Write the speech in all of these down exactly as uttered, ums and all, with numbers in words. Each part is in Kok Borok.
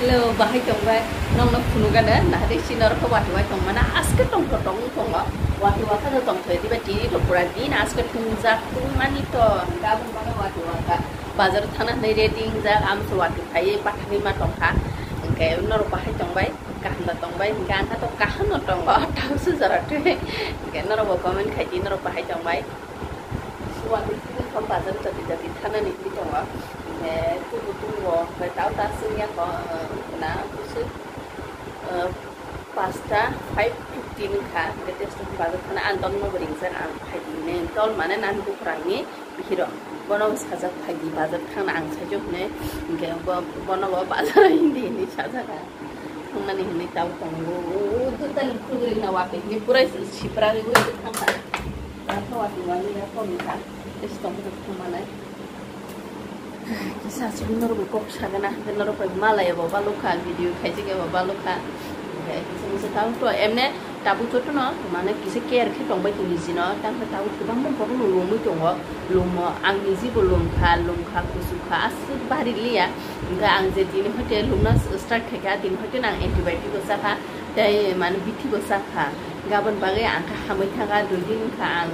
Hello, bahai tongbai. Nokno phunukgana, nahari si norok watwi wai tongmana, aske tongthok tong tongo. Watwi wai khano tongthok diba tini to pura din aske tungjak tungmani to. Gabon mano watwi wai kha. Bazar thana hwnwi ready wngjak, amso watwi phaiwi pathagwi ma tongkha. Hwnkhe norok bahai tongbai, kaham da tongbai, hwnkhe ang kha to kaham no tongo, tausu jora twi. Hwnkhe norok bo comment khai di, norok bahai tongbai. Suwani tini kho bazar jati jati thanani twi tongo. Hwnkhe tubu tubu hwnkhe tau ta swngya kho, eh, wngkha na bwswk, eh, pasta five fifty wngkha. Hwnkhe tei swng bazar thana ang tongma bo ringjak ang phaidi hinwi tol mane nani buphurangni bihiro. Bono bo sajak phaidi bazar thangna ang saijak hinwi. Hwnkhe bo, bono bo bazar hindi hindi sajak ang. Thangmani hinwi tabuk tongo. O, o, o, dutani khulgri na wape hinwi purai sipra ri ui thangkha. Rakha wape wali rakha wngkha. Tei tongkha thangmanai. Kisa aswk norok kok sagana, hwnkhe norok bai malaya bo balokha, video khaijak ya bo balokha. Hwnkhe kisa misa tabuk to emne tabuk jotono mane kisa care khe tongbai tong nijino, tamo tabuk kwbangma borokno lomwi tongo. Lumo ang niji bo lumkha, lumkha, kuchukha, aswk bari liya. Hwnkhe ang je tini hoite lumna start khaikha, tini hoite no ang antibiotic bo chakha, tei mane bithi bo chakha. Gabon bagwi ang khe hamwi thangkha, dui din wngkha ang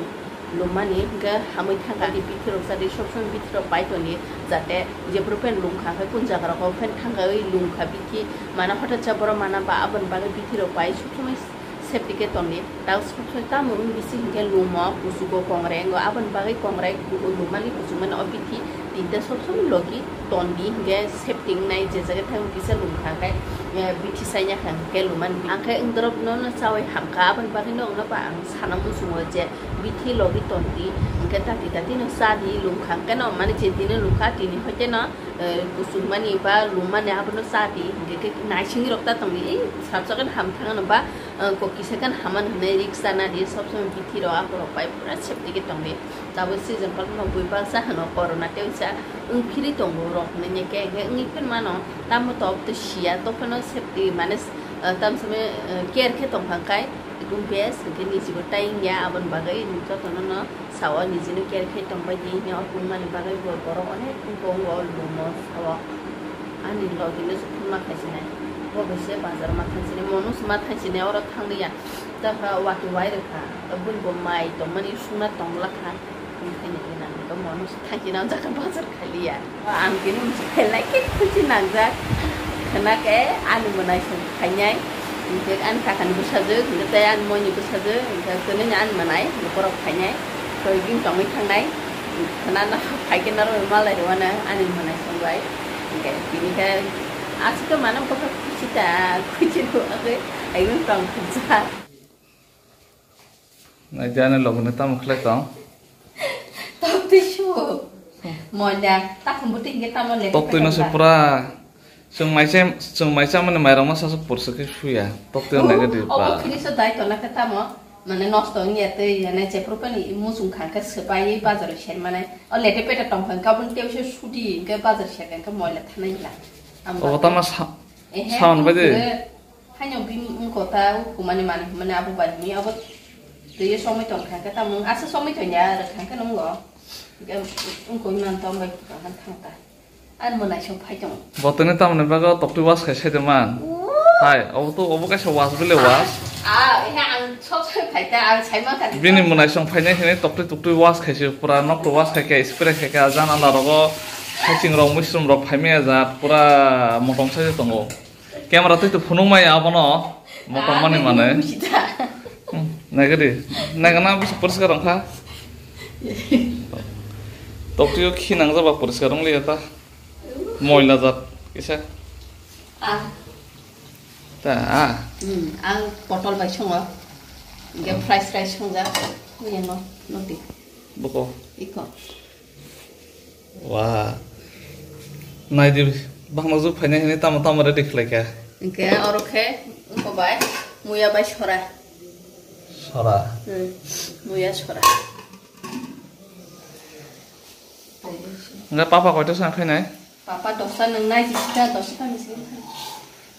lummani, hwnkhe hamwi thangkha. Bithi rok chadi, sob somoi bithi rok pai tongdi, jate jephuru phen lumkha khe kun jaga rogo phen thangkha wi lumkha bithi, mane hothotsa borok mana ba aboni bagwi bithi rok pai sob somoi safety khe tongdi. Tao sob somoi tamo wng bisi hinkhe lumo, kuchugo, kongrai wngo, aboni bagwi kongrai, ku-, lumani kuchukmani o bithi tinta sob somoi logi tondi hinkhe safety wngnai, je jaga thang kisa lumkha khe, eh, bithi saina kha hinkhe lumani. Ang khe wngdorok no, no chawi hamkha, aboni bagwi no wngno ba ang sana muchungo je bithi logi tondi, hinkhe tati tati no chadi lumkha hinkhe no mani je tini lumkha tini hoite no, eh, kuchukmani ba lummani abono chadi hinkhe khe naisingwi rok ta tongdi, ei sabsa khe hamthang no ba, eh, kok kisa khe haman hinwi risk sana di, sob somoi bithi rok akhorok pai pura safety khe tongdi. Tabuk season palma bui baksa hano corona tei uisa wng phiri tongo rok hinwi khe, hwnkhe wngwi phin mano tamo tok tei siya tok phano safety mane, eh, tam simi, eh, care khe tong phang kai ekdom best hwnkhe niji bo tai wngya aboni bagwi jotono no sao niji no care khe tong bai di hwnwi o tong mani bagwi bo borok onek tongo o lumo sao ani logi no se phunukna khai sinai bo bai se bazar ma thang sinai mono se ma thang sinai oro thang liya. Tei kha watwi wai rwkha, bini bo mai tongmani sungna tongla kha, wngkhaini gwnang tongma no thangwi nangjak kha bazar khaliya. Ang tini mosok khailai khe khuchi nangjak, khwna khe ani mwnaisong phainai, hwnkhe ani kakani bwsajwk, hwnkhe tei ani moini bwsajwk, hwnkhe tini ani mwnai bokhorok phainai, tei bini tongwi thangnai, khwna no phai khe norok malai rwmano ani mwnaisong bai, hwnkhe tini khe aswk khe mano bwkha khuchi ta, khuchi rwgwi. Ekdom tong khukjak. Naidi ani logoni tamo khlai tong? Toktwi suo. Moila, takhum bwtwi hinkhe tamo le. Toktwi no se pura. Chwng mai cham, chwng mai chamani mairok no sasu pursa khe suya. Toktwi no naidi pa. Obo khini so dai tona khe tamo. Mane nosto wngya tei, yani jephru pani muchung kha khe swbai bazar o ser mane. O lete pete tong kha khe aboni tei se sudi hinkhe bazar ser kha khe moila thanai la. Obo tamo sa-, ehe, sound bai de. Haino bini wngkha ta, ukumani manwi hwnmani abo bai hwnwi abo twiwi somoi tong kha khe tamo, asa somoi tong ya, rwkha khe nwngo. Wngkha wngmani tong bai kwbangma thang ta. Ani mwnaisong phai tongo. Botoni tamoni bagwi o toktwi wash khai sai de man. Hai, obo to, obo kaisa wash bile wash. Ah, ehe ang sob somoi phai ta, ang sai mankha. Bini mwnaisong phainai hinwi toktwi toktwi wash khai se, pura nok to wash khai khe, spray khai khe, janala rogo haching rok, mushroom rok phai maya jat, pura motong sai tongo. Camera twi to phunuk maya abono, motong mani mane. Hmm, naigadi. Naigana bisi poriskar wngkha. Toktwi o khi nangjak ba poriskar wngliya ta. Moila jat kisa. Ah. Ta, ah. Hmm, ang potol bai songo. Ge fried rice songjak. Kuya no, no di. Boko. Iko. Wah. Naidi, bangma juk phainai hinwi tamo tamo ready khlai kha. Hwnkhe oro khe wngkha bai muya bai sora. Sora. Hmm. Muya sora. Hwnkhe papa koita song phainai? Papa dosta nwng nai jista dosta ni sini.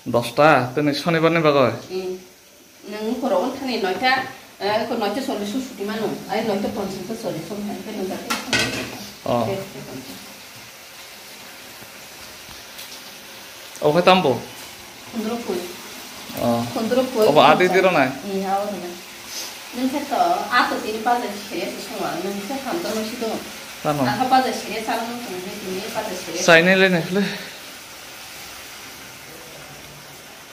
Dosta, tini sonibar ni bagwi? Hmm. Nwng borok wng thani noita, eh, ko noita chollish o suti mano. Ai noita ponchas o chollish o hai khe nwng dati. Oh. Obo khe tambo? Khundrukui. Oh. Khundrukui. Obo adi diro nai? Iya, obo nai. Nung khe to, ato tini baja sere se songma, nung khe hamjakma si do. Tano. Aha baja sere sa nung tong, tini baja sere. Saini le nai khle.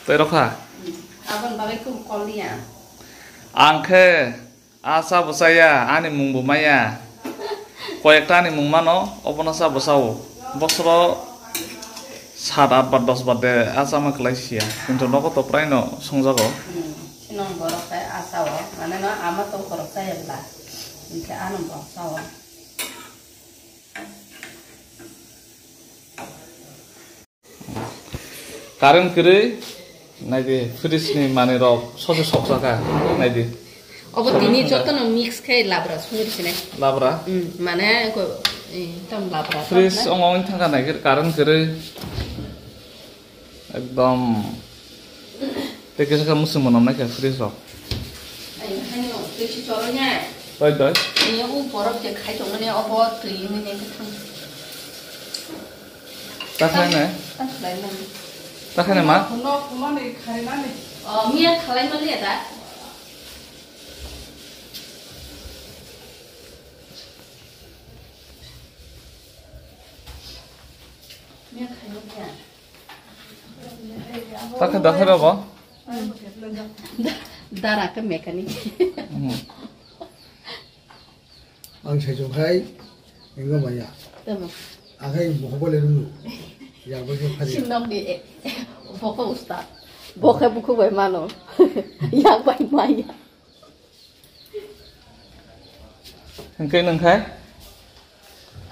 Tei rokha? Hmm. Abon bagwi kub kol ya. Ang khe a cha bo chaya, ani mung bo maya. Koyekta ani mung mano, obono cha bo chao. Bosoro sat at bar dos bar de a cha ma kwlai sia. Kintu nogo to prai no songjago. Hmm. Sinong borok khe a cha o, mane no ama tong borok chaya bla. Hinkhe ano borok cha o. Current kwrwi, naidi, fridge ni manwi rok sose sokjaka, naidi. Obo tini jotono mix khe labra songwi sinai. Labra? Mm, mane ko, eh, tam labra. Fridge tam ongo wng thangka nai current kwrwi. Ekdom. Tei kisa khe muchung bo nang nai kha fridge rok. Ai, hai no, tei si choro nya. Doi, doi. Ni u borok je khai tong mani obo twi mani khe thang. Ta khai ne? Ta khlai mani. Ta khai ne ma? Kuno, kuno ni khai mani. Oh, miya khlai mani ya da? Miya khai mani ya. Takhe dakhai rabo? Da-, dara ke mechanic. Mhm. Ang sai jong khai, engga maya. Tamo. Akhai bokho bole runu. Yang bokho khali. Sinnom di, eh, bokho ustad. Bokhe bukhu bai mano. Yang bai maya. Hingke nung khai?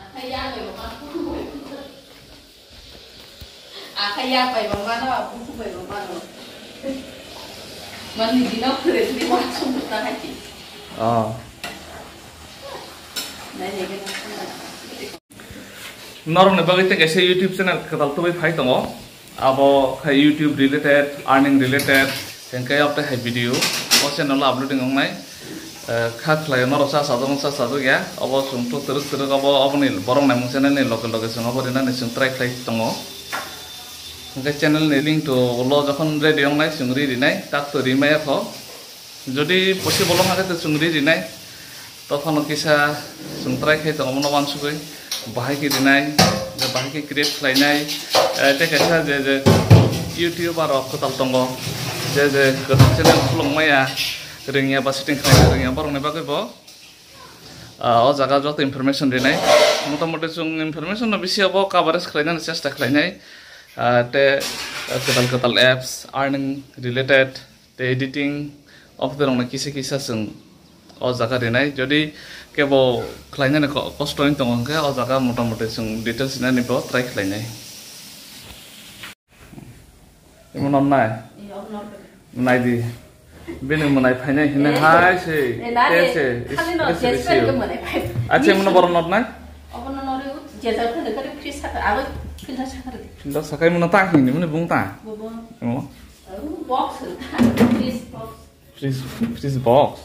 Akhai ya bai mano. Akhai ya bai mano, buku bai mano. Mani dino kore kore ma sum ta hai. Oh. Nai nai ke na. Norokni bagwi tei kaisa YouTube channel kwtal tubui phai tongo. Abo khe YouTube related, earning related, tei khe yok tei hai video o channel o uploading wngnai. Eh, kha khlaio norok cha sajak cha sajak ya. Obo chwng to twrwk twrwk obo, oboni borok naimung channel ni loge loge chwng obo rinani chwng try khlai tongo. Hwnkhe channel ni link to ulo jokhon ready wngnai chwng ri rinai, tak to ri maya kho. Jodi possible wngkha khe to chwng ri rinai. Tokhono kisa chwng try khai tongo, omono uansugwi bahai khe rinai, bahai khe create khlainai. Eh, tei kaisa je, je YouTuber rok kwtal tongo, je, je kwtal channel khuluk maya, rwngya ba setting khlaina rwngya, borokni bagwi bo, ah, o jaga joto information rinai. Motamoti chwng information no bisi abo coverage khlainani chesta khlainai. Ah, tei, ah, kwtal kwtal apps, earning related, tei editing, o photo rokno kisa kisa chwng o jaga rinai. Jodi kebo khlainani ko-, kosto wng tongo hwnkhe o jaga motamoti chwng details rinani bo try khlainai. Imo nonnai? Nai di. Bini mwnai phainai hinwi hai se. Te se. Acha, imo no borok notnai? Obono nori jejar khani kari free saka, abo filter saka rwdi. Filter sakai mano ta hini, mani bung ta? Bobo. Imo? Box, fridge box. Fridge, fridge box.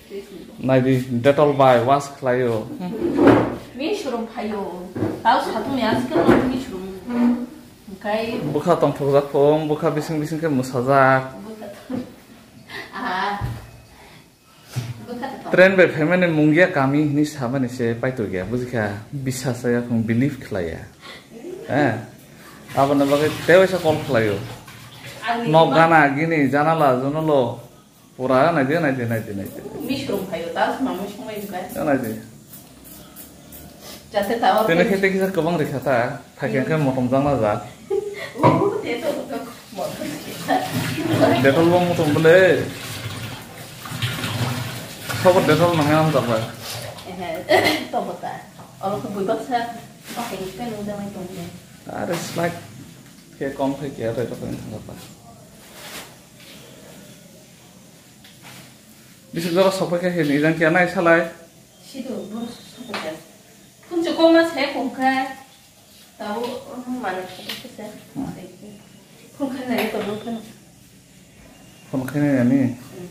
Fridge ni box. Nai di, Dettol bai wash khlaio. Mi surum phaio. Tao satung ya, sekarang mi surum. Kai. Bwkha tongthokjak phung, bwkha bising bising khe mwsajak. Bwkha tong-, ah. Train bai phaimani mungya kami hinwi samani se paitokya, bujikha, bisas ya khung believe khlaiya. Eh, aboni bagwi tei waisa call khlaio. Nok gana gini janala junolo pura naidi, naidi, naidi, naidi. Misrung phaio, tas mamung songmai bukai. Naidi. Jate tawa. Tene khe tei kisa kwbang rikha ta. Thakya khe motom jang na jak. Uhu, te to, to, motom. Dettol bo motom bole. Sobo Dettol nang yang jak bai. Ehe, to bota. Olo ko bui baksa, baksa ni pen udah mai tong ya. Are slide khe kom khe kya re to pen thang ba. Bisi jora sopai khe ni jang kya nai salai. Sido, boro sopai kya. Kun se koma se kong kha. Tao, oh, mana kisa kisa. Hmm. Phone khainani to nung phano. Phone khainani? Hmm.